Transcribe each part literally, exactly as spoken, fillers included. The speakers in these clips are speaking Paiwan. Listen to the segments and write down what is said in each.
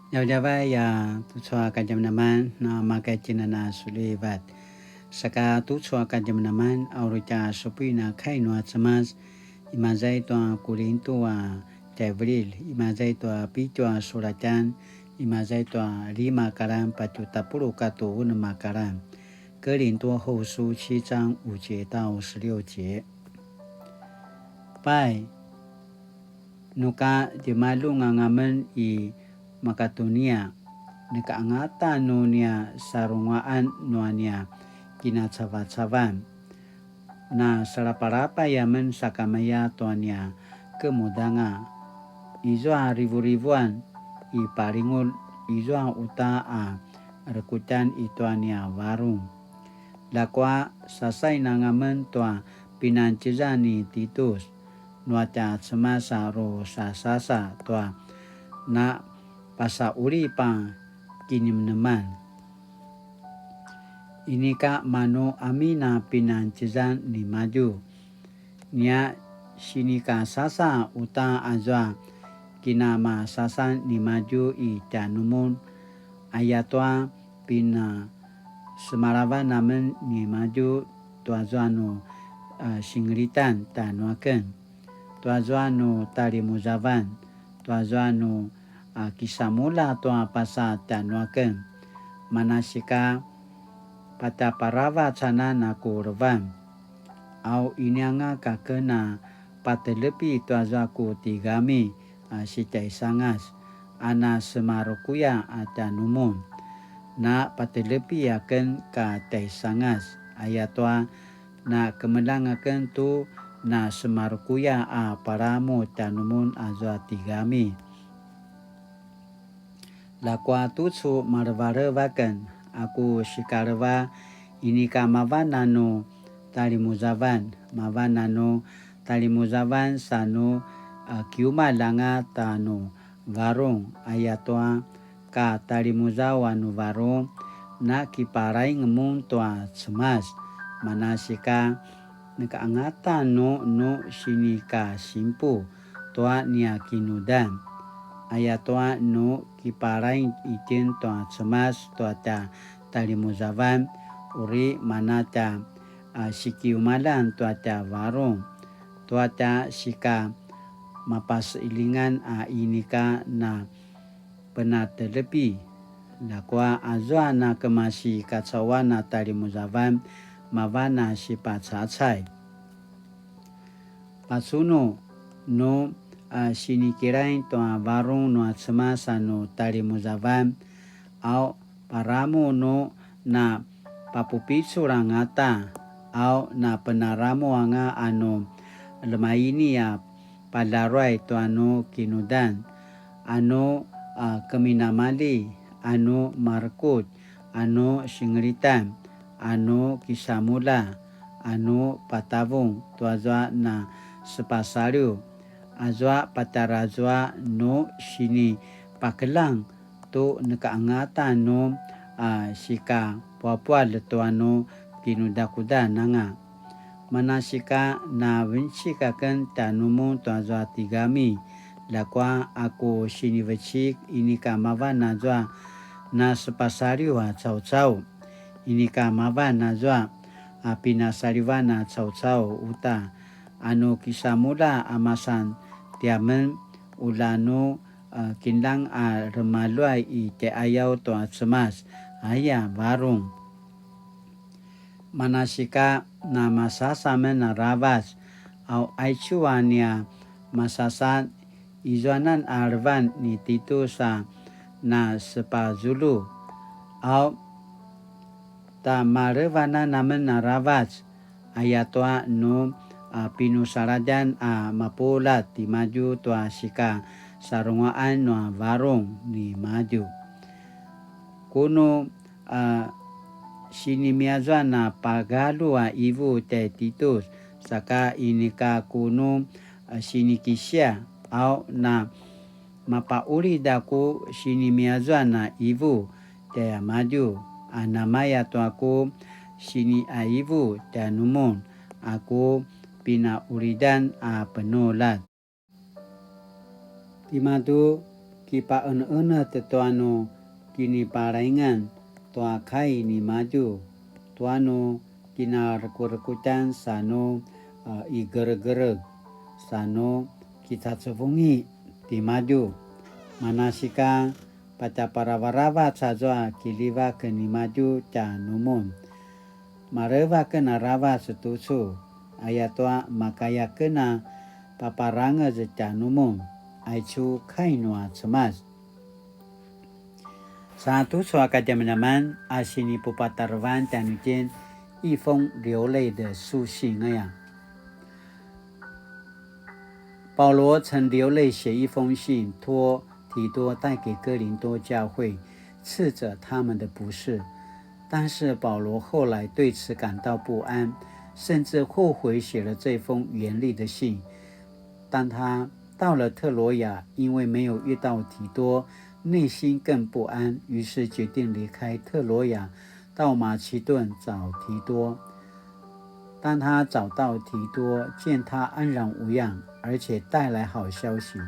Djavadjavay a tucu a kadjamadjaman na makaitjinan a sulivat. Saka tucu a kadjamadjaman a uri tja supuin a kai nua Cemas, imaza i tua Kulintu a tjaivililj, imaza i tua pitju a sulatjan, imaza i tua lima kalan patju tapuluq katua unem a kalan. 哥林多後書七章五節到十六節。 Pai, nu ka djemaljun anga men i Makatunia, neka angata nu nia sarunguaqan nua nia kinacavacavan. Na salapalapay amen sakamaya tua nia kemudanga. Izua rivurivuan i palingulj, izua uta a rekutjan i tua nia varung. Ljakua sasain anga men tua pinancizan ni Titus, nua tja Cemas a rusasasa tua na pasaulip a kinemeneman. Inika manu amin a pinancizan nimadju. Nia sinikasasa uta azua kinamasasan nimadju i tjanumun, ayatua pinasemalavan amen nimadju tuazua nu, a, singelitan tjanuaken, tuazua nu talimuzavan, tuazua nu, a, kisamulja tua pasa tjanuaken. Manasika patjaparavac anan a ku levan. Au inianga kaken a patelepi tuazua ku tigami a sitjaisangas, a na semarekuya a tjanumun. Na patelepi aken ka tjaisangas, ayatua na kemeljang aken tu na semarekuya a palamu tjanumun azua tigami. Ljakua tucu malevaleva aken a ku sikaleva, inika mavan a nu talimuzavan, mavan a nu talimuzavan sa nu, a, kiumalj anga ta nu varung, ayatua ka talimuzaw a nu varung, na kiparaing mun tua Cemas, manasika neka angata nu nu sinikasimpu tua nia kinudan. Ayatua nu kiparaing itjen tua Cemas tua tja talimuzavan, uri mana tja, a, sikiumaljan tua tja varung, tua tja sika mapaseilingan a inika na penatelepi. Ljakua azua na kemasi kacauan a talimuzavan mavan a sipacacay. Pacunu nu, a, sinikilain tua varung nua Cemas a nu talimuzavan, au paramu nu na papupicul angata, au na penaramu anga a nu lemaini a palaruay tua nu kinudan, a nu, a, keminamalji, a nu marekutj, a nu singelitan, a nu kisamulja, a nu patavung tuazua na sepasaliw, azua patjara zua nu sinipakeljang tu neka angata nu, a, sikapuapualj tua nu kinudakudan anga. Manasika na vencik aken tjanumun tuazua tigami, ljakua a ku sinivecik inika mavan azua na sepasaliw a caucau, inika mavan azua a pinasalivan a caucau uta, a nu kisamulja a masan tiamen, ula nu, a, kinljang a remaluay i tjaiqayaw tua Cemas, aya varung. Manasika na masasa men aravac, au aicu a nia masasa izuanan a levan ni Titus a na sepazulju, au ta malevanan amen aravac, ayatua nu, a, pinusaladjan a mapuljat timadju tua sika sarunguaqan nua varung nimadju. Kunu, a, sinimiyazuan a pagalju a ivu tjai Titus, saka inika kunu, a, sinikisiaq, au na mapaqulid a ku sinimiyazuan a ivu tjaimadju, a namaya tua ku siniqaivu tjanumun a ku pinaqulidan a penuljat. Timadju kipaqeneqenetj tua nu kiniparaingan tua kai nimadju, tua nu kinarekurekutjan sa nu, a, igeregereg, sa nu kicacevungi timadju. Manasika patjaparavaravac azua kiljivak nimadju tjanumun. Marevaken aravac tucu, ayatua makaya aken a paparangez tjanumun, aicu kai nua Cemas. Sa tucu a kadjamadjaman a sinipupatarevan tjanuitjen 一封流泪的书信 aya. 保罗曾流泪写一封信，托提多带给哥林多教会，斥责他们的不是。但是保罗后来对此感到不安，甚至后悔写了这封严厉的信。当他到了特罗亚，因为没有遇到提多，内心更不安，于是决定离开特罗亚，到马其顿找提多。当他找到提多，见他安然无恙，而且带来好消息，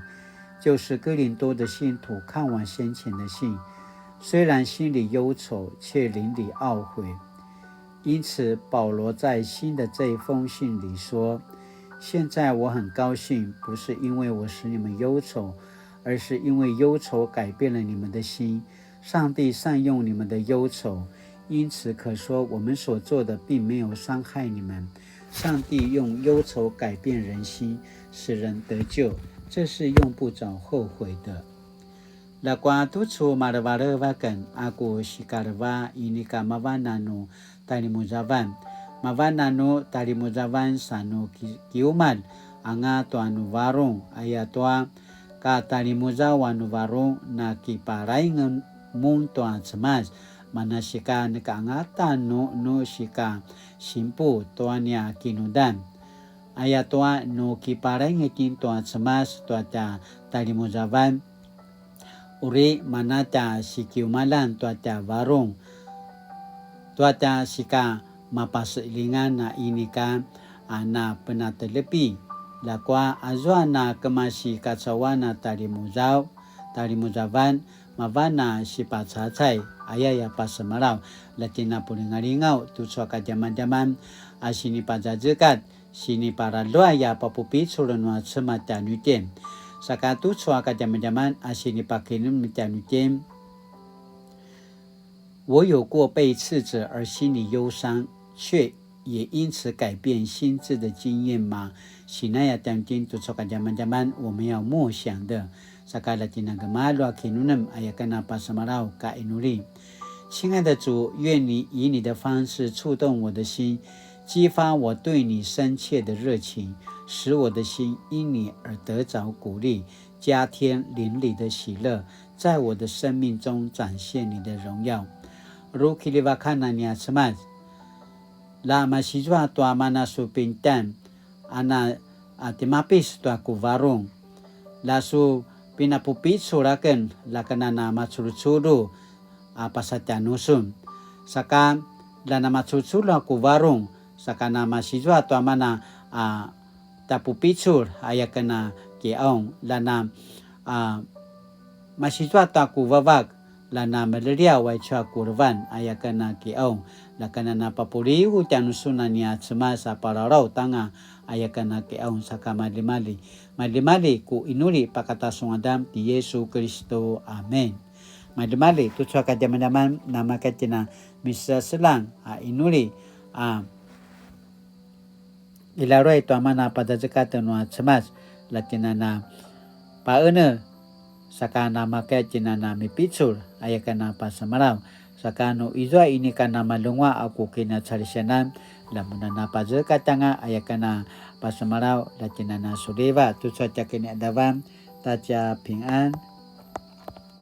就是哥林多的信徒看完先前的信，虽然心里忧愁，却邻里懊悔。因此，保罗在新的这一封信里说：现在我很高兴，不是因为我使你们忧愁，而是因为忧愁改变了你们的心。上帝善用你们的忧愁，因此可说我们所做的并没有伤害你们。上帝用忧愁改变人心，使人得救，这是用不着后悔的。Ljakua tucu malevaleva aken a ku sikaleva inika mavan a nu talimuzavan. Mavan a nu talimuzavan sa nu ki-, kiumalj anga tua nu varung, ayatua ka talimuzaw a nu varung na kiparaingen mun tua Cemas, manasika neka angata nu, nu sika simpu tua nia kinudan. Ayatua nu kiparaingen itjen tua Cemas tua tja talimuzavan, uri mana tja sikiumaljan tua tja varung, tua tja sika mapaselingan a inika a na penatelepi. Ljakua azua na kemasi kacauan a talimuzaw, talimuzavan, mavan a sipacacay, ayaya pasemalaw, la tjinapulingalingaw, tucu a kadjamadjaman a sinipazazekat, siniparaluay a papupicul nua Cemas tjanuitjen. Saka tucu a kadjamadjaman a sinipakinemnem tjanuitjen. 我有过被斥责而心里忧伤，却也因此改变心志的经验吗？Sinaya tjanuitjen tucu a kadjamadjaman 我们要默想的。Saka la tjinangemalju a kinemnem aya ken a pasemalaw ka inuli. 亲爱的主，愿你以你的方式触动我的心，激发我对你深切的热情，使我的心因你而得着鼓励，加添灵里的喜乐，在我的生命中展现你的荣耀。Ru kilivakan a nia Cemas, la masizua tua mana su pintan, a na, a, timapis tua ku varung. La su pinapupicul aken, la ken a na maculjuculju a pasatjanusun. Saka la na maculjuculju a ku varung, saka na masizua tua mana a tapupicul aya ken a kiqaung, la na, a, masizua tua ku vavak, la na meleliaw aicu a ku levan aya ken a kiqaung, la ken a na papuligu tjanusun a nia Cemas a palalaut anga aya ken a kiqaung. Saka maljimalji, maljimalji ku inuli pakata su ngadan ti Yesu Kilistu. Amen. Maljimalji, tucu a kadjamadjaman, namaka tjina misaselang a inuli a ilaruay tua mana pazazekatj nua Cemas, la tjina na paene, saka namaka tjina na mipicul aya ken a pasemalaw. Saka nu izua inika na malunguaq a ku kinacalisianan, la mun a na pazekatj anga aya ken a pasemalaw, la tjina na suliva, tucu a tja kiniqadavan, ta tja pingan.